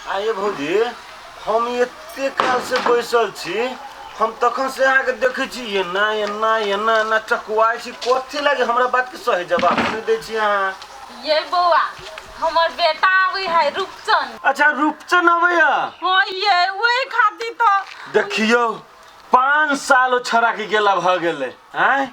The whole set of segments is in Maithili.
आइए भौजी, हम एते काल से बैसल छी, हम तखन से अहाँके देखै छी एना एना एना एना चकुआइ छी, कथी लागे हमरा बात के सही जवाब नहि दै छी अहाँ। ये बौआ, हमर बेटा आबै है रूपचन। अच्छा, रूपचन अबैया? हाँ ये, वही खातिर तो। देखियौ, 5 साल ओ छोड़ा के गेला भऽ गेलै, आँय,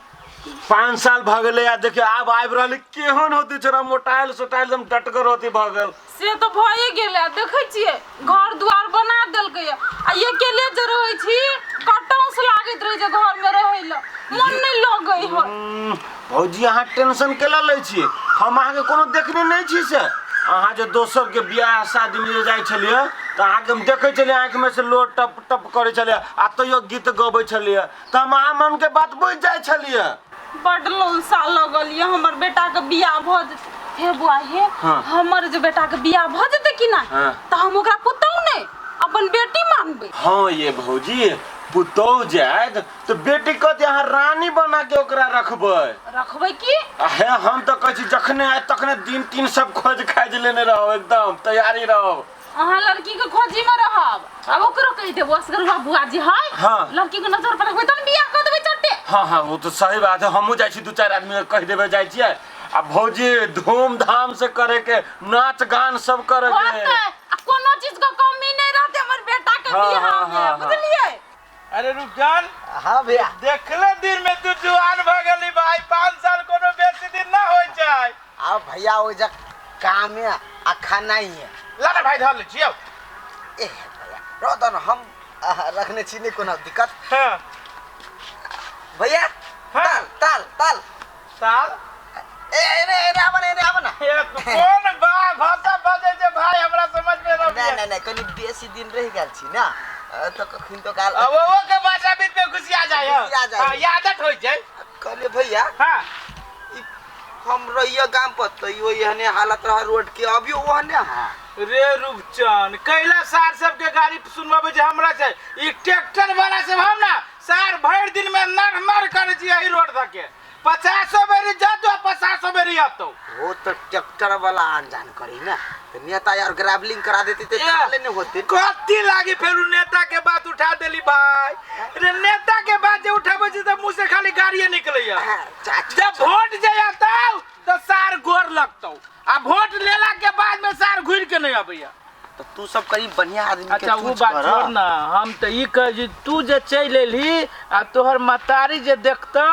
5 साल भऽ गेलै, आ देखियौ आब आबि रहलै, केहन होतै छोड़ा, मोटायल सोटायल एकदम डटगर होतै भऽ गेल। से तऽ भए गेलै, आ देखै छियै घर दुआर बना देलकै आ अकेले जे रहै छी कटौस लागैत रहै छै, घरमे रहै लए मन नहि लगै है। भौजी, अहाँ टेंशन केला लै छी? हम अहाँके कोनो देखने नहि छी। से अहाँ जे दोसरके बियाह शादीमे जे जाइ छलियै तऽ अहाँके हम देखै छलियै, आँखिमे से लोर टप टप करै छलियै आ तैयो गीत गबै छलियै, तऽ हम अहाँ मनके बात बुझि जाइ छलियै। बड लौलसा लगल ये हमर बेटाके बियाह भऽ जेतै। हे बुआ हे। हाँ। हमर जे बेटाके बियाह भऽ जेतै कि ना, हाँ। तऽ हम ओकरा पुतहु नहि, अपन बेटी मानबै। हाँ ये भौजी, पुतहु जायत तऽ बेटी कहती, अहाँ रानी बना के ओकरा रखबै। रखबै की? आ हे, हम तऽ कहै छी जखने आयत तखने दिन तीन सब खोज खाज लेने रहब, एकदम तैयारी रहब। अहाँ लड़की के खोजी में रहब, आब ओकरो कहि देबो, असगरवा बुआ जी है। हाँ। लड़की के नजर पर रखबै तब बियाह कऽ देबै चट्टे। हाँ हाँ, वो तो सही बात है। हमहूँ जाइ छी, दू चारि आदमी के कहि देबै, जाइ छियै। आ भौजी, धूमधाम से करे के, नाच गान सब करे के। होतै, आ कोनो चीज के कमी नहि रहतै हमर बेटा के हाँ, बियाह हाँ, में। हाँ, हाँ। बुझलियै? अरे रुपचन। हाँ भैया। देखले दिन में तू जुआन भ गेली भाई, 5 साल कोनो बेसी दिन ना होय छै। अब भैया ओ जक काम है आ खाना ही है। ला ना भाई, धर ले छियौ। ए भैया, रह दो ना, हम रखने छी, नहीं कोनो दिक्कत। हाँ। भैया। हाँ। ताल ताल ताल। ताल? ए एने एने आवा ना, एने आवा ना। ए, कोन बा भाषा बजे जे भाई, हमरा समझ में ना। नहीं नहीं नहीं, कनी बेसी दिन रह गेल छी ना, तो कखन तो काल अब वो के भाषा बीच में घुसिया जाय। घुसिया जाय। हाँ, आदत होय छै। कहलिए भैया। हाँ। ई हम रहिए गाम पर तैयो एहने हालत रह रोड के, अभियो ओहने। हाँ रे रूपचन, कैला सार सबके गाड़ी सुनबाबै छै हमरा छै ई ट्रैक्टर वाला सब, हम ना सार भरि दिन में नर नर करै छी एही रोड धके, 50 बेरी जातो आ 50 बेरी आतो। वो तो ट्रैक्टर वाला अनजान करी ना, तो नेता यार ग्रेवलिंग करा देते तो थाले नहीं होते। कथी लागी फेर उ नेता के बात उठा देली भाई? रे नेता के बात जे उठाबै छी तऽ मुंह से खाली गाड़िए निकलैया। हाँ, जब वोट जे आता तो सार गोर लगतौ, आ वोट लेला के बाद में सार घुर के नहीं अबैया। तो तू सब कहीं बढ़िया आदमी के अच्छा, वो चूज बात कर। छोड़ ना, हम तो ई कह जे तू जे चलि एलही आ तोहर महतारी जे देखतौ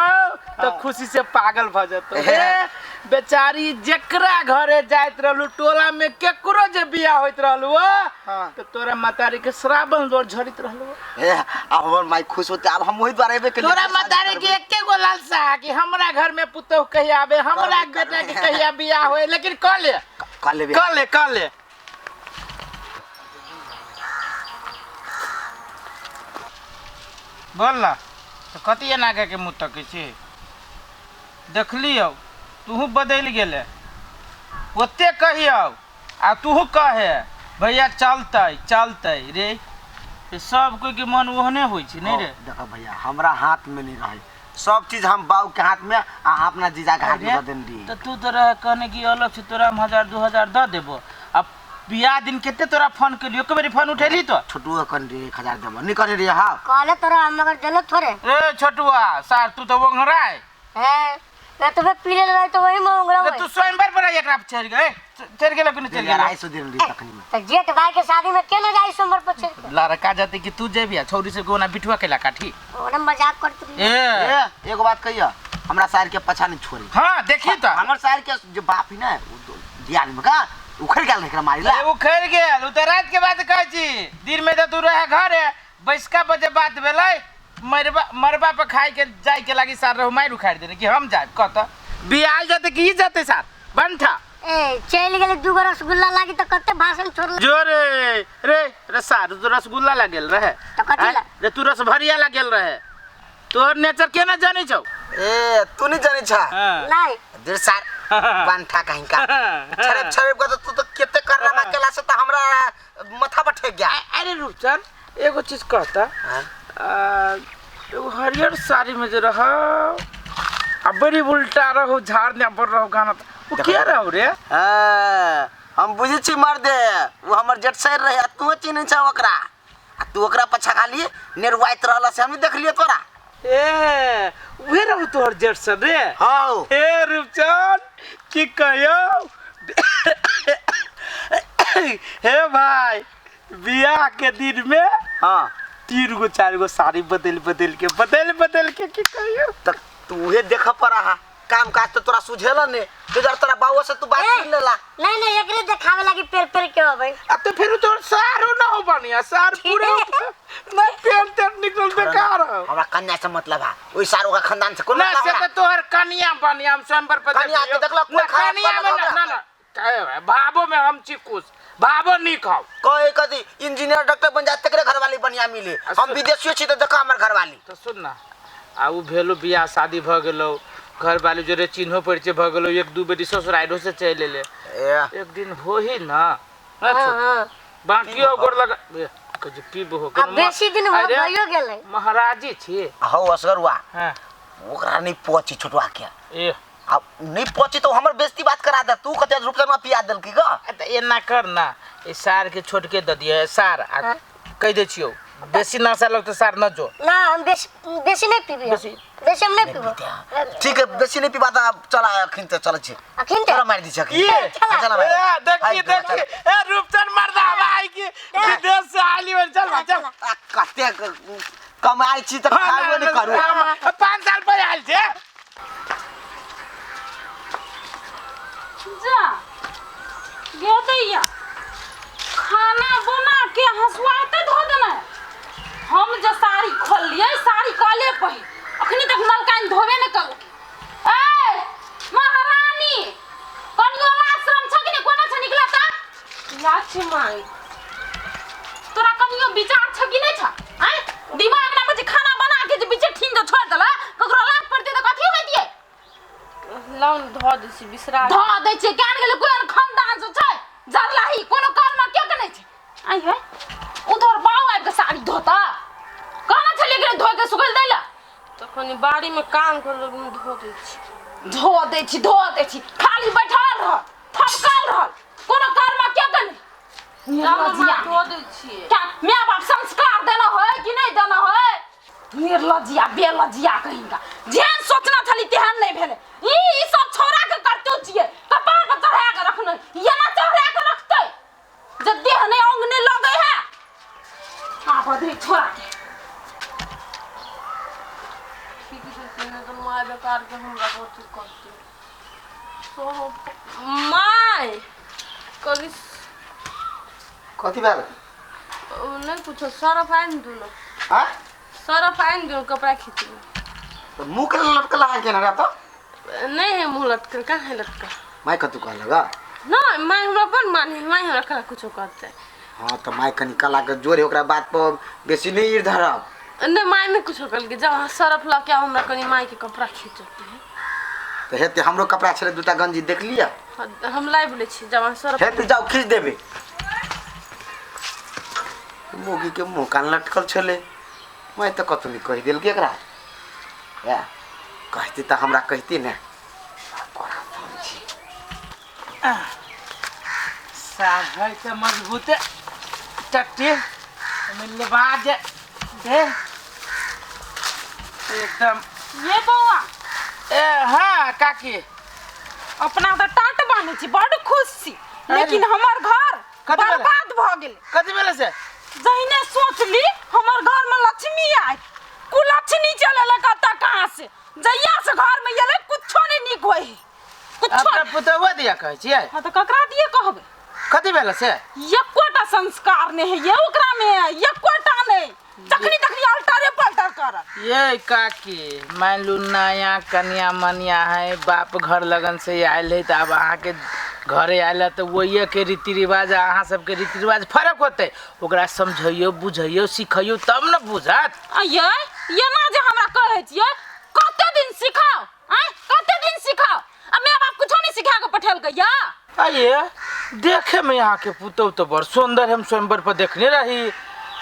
तो खुशी से पागल भ जेतौ। हे बेचारी, जेकरा घरे जाइत रहलू, टोला में केकरो जे बियाह होइत रहलू हाँ। तो तोरा महतारी के श्रावण जोर झरित रहलू। हे, अब हमर माई खुश होते, अब हम वही द्वारा एबे के तोरा महतारी के एके गो लालसा कि हमरा घर में पुतोह कहिया आबे, हमरा करबे, बेटा के करबे। कहिया बियाह होए, लेकिन कह ले। कह लेबे। कह ले, कह ले। बोल ना तो कथी एना के मुँह तकै छी? देखलियौ, तूहू बदलि गेलै। ओते कहियौ आ तूहू कहे भैया चलतै चलतै रे, से सब कोई के मन ओहने होइ छै नहीं रे? देखो भैया, हमरा हाथ में नहीं रहे सब चीज, हम बाऊ के हाथ में आ अपना जीजा के हाथ में दे देने रही। तो तू तो रहे कहने की अलग से तोरा हम 1000 2000 दऽ देबो, आ बियाह दिन कते तोरा फोन केलियो, एक बेरी फोन उठेली तो? छोटुआ कन रे, 1000 देबो नहीं कने रे। हाँ। कहले तोरा हम, मगर देलो थोड़े। ए छोटुआ सार, तू तो ओंघराय है मैं तो पी ले रहा तो वही में उंगरा। रे तू स्वयंवर पर एकरा चढ़ गए, चढ़ गेलो कि नहीं चढ़ गेलो? 250 दिन रही तखनी में। तो जेठ भाई के शादी में केना जाई सोमवार पर चढ़ के? लड़का जाते कि तू जेबी? छौरी से गोना बिठुआ केला काठी। ओने मजाक करत रही। ए। ए, एगो बात कहिया, हमरा सार के पछा नहीं छोड़ी। हाँ, देखी तो। हमर सार के जो बाप है ना, वो दियाल में का उखड़ गेल एकरा मारी ला। अरे उखड़ गेल उ त रात के बात कहै छी, दिन में त तू रहे घरे, बैसका बजे बात भेलै, मरबा मरबा पर खाए के जाय के लागी सार रहू, मारि उखाड़ देने कि हम जाए कत बियाल जाते कि ई जाते सार बनठा। ए चल गेले, दूगो रसगुल्ला लागी तो कते भाषण छोड़ल। जो रे रे रे सार, तू रसगुल्ला लागेल रहे तो कथी ला? रे तू रसभरिया लागेल रहे, तोहर नेचर केना जानै छौ? ए तू नहीं जानै छा? हाँ। नहीं। दिल सार बनठा कहीं का छरेब छरेब का तो तू तो केते कर रहा केला से तो हमरा माथा पर ठेक गया। अरे रूपचंद, एगो चीज कहता। हाँ? एगो हरियर साड़ी में जे रहो आ बड़ी उल्टा रहो, झाड़ ने पर रहो गाना, वो के रहो रे? हाँ, हम बुझै छी मर्दे, ओ हमर जेठ सर रहे आ तू चिन्है छ ओकरा, आ तू ओकरा पछा खाली नेरुआइत रहल से हम देखलियो तोरा। ए उहे रहू तोहर जेठ सर रे? हाँ। हे रूपचंद की कहियो हे भाई, बियाह के दिन में हाँ 3 गो 4 गो साड़ी बदल बदल के बदल बदल के की कहियो। त तू उहे देख पर रहा, काम काज तो तोरा सुझेल ने, तो जर तोरा बाबू से तू बात ए, सुन लेला। नहीं नहीं, एकरे देखावे लागी पेर पेर के अबै। आ तो फिर तोर सारो ना हो बनिया सार पूरे नहीं पेन तेन निकल बेकार हो। हमरा कन्या से मतलब है, ओई सारो का खानदान से कोनो ना मतलब से हमरा। तो तोहर कन्या बनिया हम स्वयंवर पर कन्या के देखलक कोई ना, खराब कन्या में बनल ना, हमरा। ना, ना, कहे भाबो में हम छी खुश, भाबो नीक हौ। कहे कथी इंजीनियर डॉक्टर बन जात तकरे घरवाली बढ़िया मिले, हम विदेशियो छी त देखो हमर घरवाली। तो सुन ना, आ उ भेलो बियाह शादी भ गेलो, घरवाली जोरे चिन्हो परिचय भ गेलो, 1-2 बेरी ससुरालो से चलि एले। ए एक दिन हो ही ना, ना हाँ, छोटू? हाँ। बाकियो गोर लगा ए, कहे पीबो हो आ बेसी दिन हो अरे, भयो गेलै। महाराजी छी। हौ असगरुआ। हाँ। ओकरा नहीं पहुंची छोटुआ के। ए अब नहीं पहुंची तो हमर बेइज्जती बात करा दे, तू कते रुपया में पिया देलकी ग। आ त एना कर ना, ए सार के छोट के द दिए सार, आ हाँ। कह दे छियो बेसी नशा लगतो सार न जो। ना हम बेसी बेसी नहीं पीबी, बेसी? बेसी हम नहीं पीबो। ठीक है, बेसी नहीं पीबा त चला अखिन त चल छी। अखिन त? चला मार दी छी अखिन। ये, चला मार। ए, देखी, आई, देखी, चल। ए, रूपचंद मर्दा भाई की विदेश से आली बन, चल भाई, चल। आ, कते कमाई छी त खाबो नहीं करू। हाँ, 5 साल पर आयल छे। जा गे दैया, खाना बना के हंसुआ ते धो देना। हम जे साड़ी खोललियै, साड़ी काले पहिर अखनी तक मलकाइन धोबे ने कलकै। ए महारानी, कनियो आश्रम छ कि नै? कोना छ निकला त? लाछी माई, तोरा कनियो विचार छ कि नै छ? आँय, दिमाग ना बजे खाना बना के जे बिचे ठीन जे छोड़ देला, ककरो लात पड़तै त कथी होइतियै? लाउन धो दै छी, बिसरा धो दै छियै। केहन गेलै कोन खानदान से छै जरलाही, कोनो कर्म के के नै छै। आइ हे, ओ तोहर बाउ आबि के साड़ी धोता, कहना छलियै कि धोइ के सुखल दै ला? तखनी बाड़ी में काम कर धो दै छी। धो दै छी, धो दै छी, खाली बैठल रह, थपकल रह, कोनो कर्म के के नै। निर्लज्जिया। धो दै छियै। क्या my बाप संस्कार देना है कि नहीं देना है? निर्लज्जिया बेलज्जिया कहीं का जेहन सोचना छली तेहन नहीं भेले। ई सब छोरा के करतो छियै, कपार पर चढ़ा के रखने, एना चढ़ा के रखते जे देह नहीं अंग नहीं लगे है। आप अधरी छोरा के ठीक छै, नहि तऽ माय बेकार के हमरा कथी करतै। My कभी कथी भेल? नहीं कुछो, सरफ आनि दू न। हाँ? सरफ आनि दू, कपड़ा खींच। तो मुंह के लटकल है केना रे? तो नहीं है मुँह लटकल, कहाँ है लटकल? My कतू कहलक गा? नहीं my हमरा बड़ माने, my हमरा कला कुछो करतै। हाँ तो my कनी कला के जोर है, ओकरा बात पर बेसी नहीं इर धरब। नहीं my नहीं कुछो कहलकै, जब अहाँ सरफ लऽ के आउ हमरा कनी my के कपड़ा खींचके है। तो हेते हमरो कपड़ा छले दूटा गंजी देख लिया। हम लाइव ले छी, जब अहाँ सरफ हेते जाओ खींच देबे। मोगी के मुंह कान लटकल छले, मैं तो कतौ नहीं कहि देलकै एकरा। ए कहती त हमरा कहती ने। सार है त मजबूत टट्टी मिलबा दे दे एकदम। ये बौआ। ए हाँ काकी, अपना त टाट बान्है छी, बड खुश छी, लेकिन हमर घर कथी भेलै? बर्बाद भ गेलै। कथी भेलै से? जहिने सोचली हमर घर में लक्ष्मी आय, कुलक्ष्मी चल एलै कतऽ कहाँ से, जहिया से घर में एलै कुछो नहीं नीक होइ है, कुछो अपना नहीं। पुतहुआ दिया कहै छियै? हाँ तऽ ककरा दिए कहबै? कथी भेलै से? एकोटा संस्कार नहीं है ये ओकरा में, एकोटा नहीं, जखनी तखनी अल्टरे पल्टर करत। ये काकी, मान लू नया कन्या मनिया है, बाप घर लगन से आयल है, तो अब अहाँ के घरे आयल है तो वही के रीति रिवाज आ अहाँ सबके रीति रिवाज फर्क होते, ओकरा समझैयो बुझैयो सिखैयो तब न बुझत। अये एना जे हमरा कहै छियै, कते दिन सिखाओ? आँय कते दिन सिखाओ? आ my बाप कुछो नहीं सिखा के पठेलकै या? अये देखे में यहाँ के पुतहु तो बड़ सुंदर, हम स्वयंवर पर देखने रही।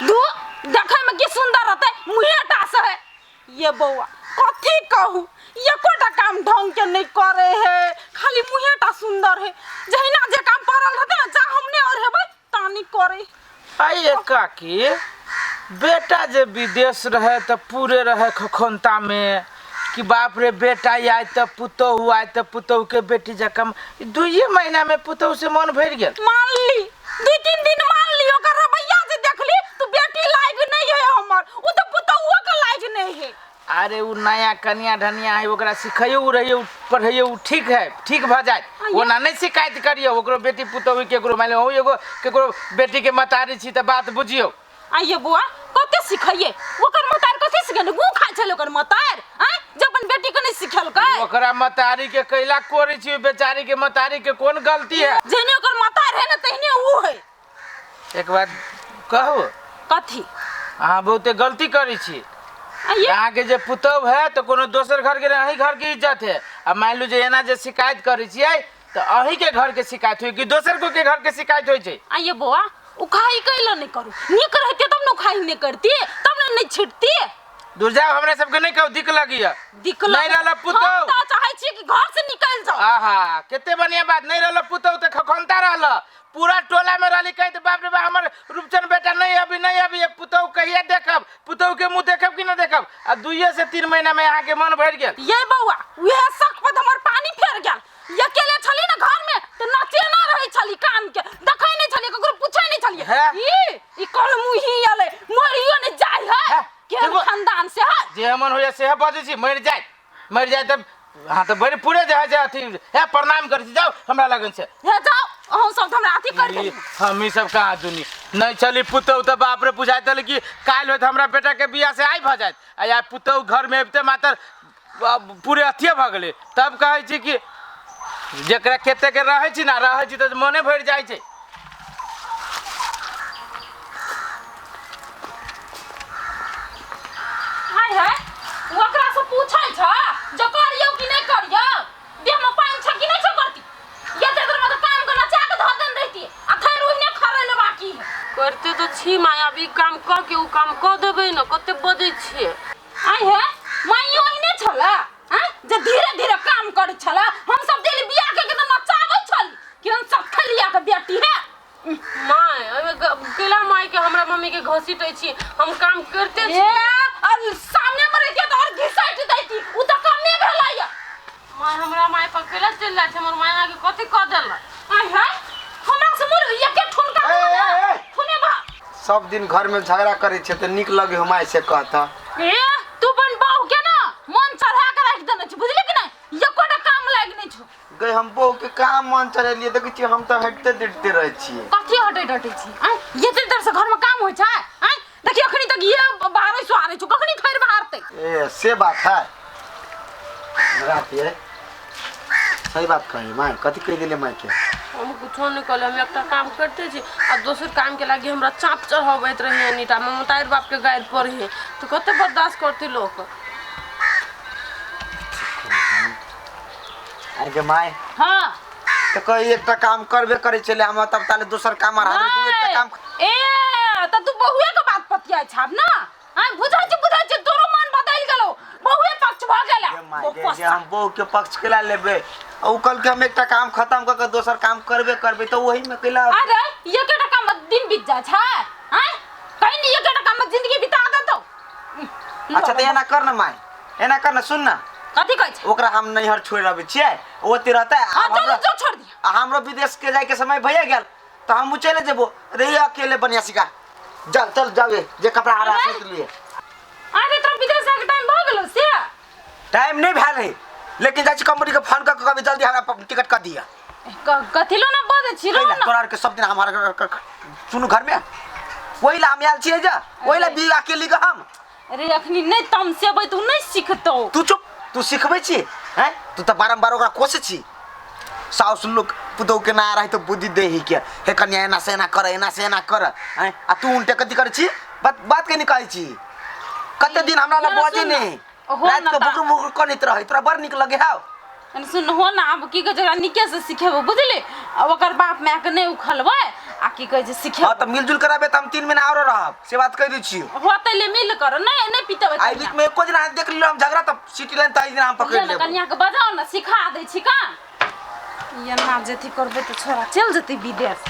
दू देखे में की सुंदर रहते, मुँहे टा से है। ये बौआ कथी कह कहू, एकोटा काम ढंग के नहीं करे है, खाली मुँहे टा सुंदर है। जहिना जे काम पड़ल रहते ना, जा हमने और हेबै तानी करे। आइए काकी, बेटा जे विदेश रहे तऽ पूरे रहे खखनता में कि बाप रे बेटा आय तऽ पुतोहु आय तऽ पुतोहु के बेटी जकाँ। दुइये महीना में पुतोहु से मन भरि गेल। मान ली 2-3 दिन मान ली, ओकर रवैया जे देखली तो बेटी लायक नहीं है हमर, उ तो पुतोहुओ के लायक नहीं है। अरे उ नया कनिया ढनिया है, ओकरा सिखैयो रहियो पढ़ैयो, ठीक है, ठीक भऽ जायत। ओना नहि शिकायत करियौ ओकरो बेटी पुतोहु केकरो, मानि लिअ अहूँ एगो केकरो बेटी के मतारी छी तऽ बात बुझियौ। आइए बुआ कते सिखैये ओकर मतार, कथी सिखेने गू खाइ छलै ओकर मतार? आँय, जे अपन बेटी के नहीं सिखेलकै। ओकरा मतारी के कैला कोरै छी? बेचारी के मतारी के कोन गलती है? जेहने ओकर मतार है ना तेहने ऊ है। एक बात कहू? कथी? अहाँ बहुते गलती करै छी। आइए अहाँके जे पुतोहु है तऽ कोनो दोसर घर के अहीं घर के इज्जत है। आ मान लू जे एना जे शिकायत करै छियै तऽ अहीं के घर के शिकायत होइ कि दोसर कोई के घर के शिकायत होइ छै? आइए बौआ, उखाही कैला नहीं करू, नीक रहते तब न उखाही नहीं करती, तब न नहीं छिटती। दूर जाओ, हमरा सबके नहीं कहू, दिक लगिया। दिक नहीं रहल पुतोहु। हम तऽ चाहै छी कि घर से निकल जाओ। आहा, कते बढ़िया बात। नहीं रहल पुतोहु तऽ खखनता रहल, पूरा टोला में रहली कहैत बाप रे बाप हमर रूपचन बेटा नहीं अभी, नहीं अभी, पुतोहु कहिया देखब, पुतोहु के मुँह देखब कि न देखब। आ 2 से 3 महीना में अहाँके मन भरि गेल। ये बौआ, उहे शक पर हमर पानी फेर गेल। अकेले छली ना घर में तो नचे ना रहे छली, काम के देखै नहीं छली, ककरो पूछै नहीं छली। हे? ई कल मुही आले मरियो नहीं जाय है, हे, केहन देखो। खानदान से है। जे मन होइए सेहे बजै छी, मरि जाय, मरि जाय तऽ अहाँ तऽ बड़ी पूरे जे है से अथी हे प्रणाम करै छी, जाउ हमरा लगन से। हे जाउ, अहूँ सब तऽ हमरा अथी कर देली। हमही सब कहाँ दुनी नहीं चली पुतोहु तऽ बाप रे बुझाइत रहलै कि काल्हि होइत हमरा बेटा के बियाह से आइ भऽ जायत, आ या पुतोहु घर में अबिते मात्र पूरे अथिये भऽ गेलै। तब कहै छी कि जकरा कते के रहै छी ना, रहै छी तऽ मने भरि जाइ छै। हाय हाय, ओकरा से पूछै छ जे करियौ कि नहीं करियौ, देह में पानि छ कि नहीं छ करती। ये देर में तो काम के नचा के धऽ देने रहिती आ थैर ओहिने खरै ले बाकी है। करते तो छी माय, अब ई काम कऽ के उ काम कऽ देबै न, कते बजै छियै। आइ हे माइयो ओहिने छला, आँय, जे धीरे धीरे काम करै छला। हम सब दिल बियाह के तऽ नचाबै छली कि हम सब खलिया के बेटी है। माय ओहिमे कैला माय के हमरा मम्मी के घसीटै छी, हम काम करते छी। ए और सामने में रहितियै तऽ और घिसैट दैती, उ तऽ कमे भेलैया। माय हमरा माय पर कैला चलि जाइ छै? हमर माय अहाँके कथी कऽ देलक? आइ हे हमरा से मोर एके ठुनका ए, ए, ए। खुने बा। सब दिन घर में झगड़ा करै छै तऽ नीक लगे हो माय से कहता। ए तू अपन बहू के ना मन चढ़ा के राखि देने छी, बुझली कि नहीं? एकोटा काम लागि नहीं छौ। गई हम बहू के कहाँ मन चढ़ेलियै? देखै छियै हम तऽ हटिते दिटते रहै छियै। कथी हटै डटै छी? आँय, एते देर से घर में काम होइ छै? आँय देखियौ अखनी तक ये बाहरै सुहारै छौ, कखनी थैर बाहरतै? ए से बात है रात ये सही बात कही माय, कथी कहि देलियै माय के? हम कुछो नहि कहलियै, हम एकटा काम करिते छी आ दोसर काम के लागी हमरा चाप चढ़बैत रहै अनिता, ममतार बाप के गारि पड़ै है तऽ कते बर्दाश्त करतै लोक। आइ गे माय। हाँ। तऽ कही एकटा काम करबे करै छलै हम, तब ताले दोसर काम अढ़ा देबै, तू एकटा काम। ए तऽ तू बहुए के बात पतियाइ छाब ना? आँय बुझै छी, बुझै छी तोरो मन बदलि गेलौ, बहुए पक्ष भऽ गेला। गे माय गे, जे हम बहू के पक्ष केला लेबै? आ उ कहलकै हम एकटा काम खतम कऽ के दोसर काम करबे करबै, तऽ ओही में कैला। अरे एकेटा काम में दिन बीत जाइ छै? आँय कहीं नहीं एकेटा काम में जिंदगी बिता देतौ। अच्छा तऽ एना कर ना माय, एना कर ना, सुन ना। कथी कहै छै? ओकरा हम नैहर छोड़ि अबै छियै, ओते रहतै। आ हाँ, चलू, हमरो जो छोड़ दिया। आ हमरो विदेश के जाय के समय भइए गेल तऽ हमहूँ चलि जेबो, रहिए अकेले बढ़िया सिका। चल चल जाओ, जे कपड़ा आ रहा अरे। लिए। अरे तोरा विदेश जाके टाइम भऽ गेलौ से? टाइम नहीं भेल है, लेकिन जाइ छी कंपनी के फोन कऽ के कभी जल्दी हमरा टिकट कऽ दिअ। कथी लो ना बजै छी रो कैला ना। तोरा आरके सब दिन हमार सुनू घर में, वही ला हम आयल छियै जा, वही ला भी अकेली के हम। अरे अखनी नहीं तमसेबै तू नहीं सिखतौ। तू चुप, तू सिखबै छी हैं? तू तऽ बारम्बार ओकरा कोसै छी। साउस लोग पुतोहु के ना रहे तो बुद्धि दे ही के हे कन्या एना से एना कर, एना से एना कर, हैं? आ तू उल्टे कथी करै छी? बात बात के नहीं कहै छी। कते दिन हमरा लग ना, बजै सुन ना। नहीं, हो रात ना के ता। बुकुर बुकुर कनैत रहै, तोरा बड़ नीक लगे हौ। सुन हो ना, आब की कहै छै, ओकरा नीके से सिखेबो, बुझली? आ ओकर बाप माय के नहि उखलबै आ की कहै छै हाँ सिखेबो। तऽ मिलजुल कराबे तऽ हम 3 महीना आरो रहब, से बात कहि दै छियौ। होतै ले मिल कर, नहि नहि पितेबै। आइ बीच में एको दिन अहाँ देख लियौ हम झगड़ा तऽ सिटी लाइन तऽ एहि दिन हम पकड़ि लेब। कनिया के बजाउ ने, सिखा दै छी का। एना जे अथी करबै तऽ छोरा चलि जेतै विदेश।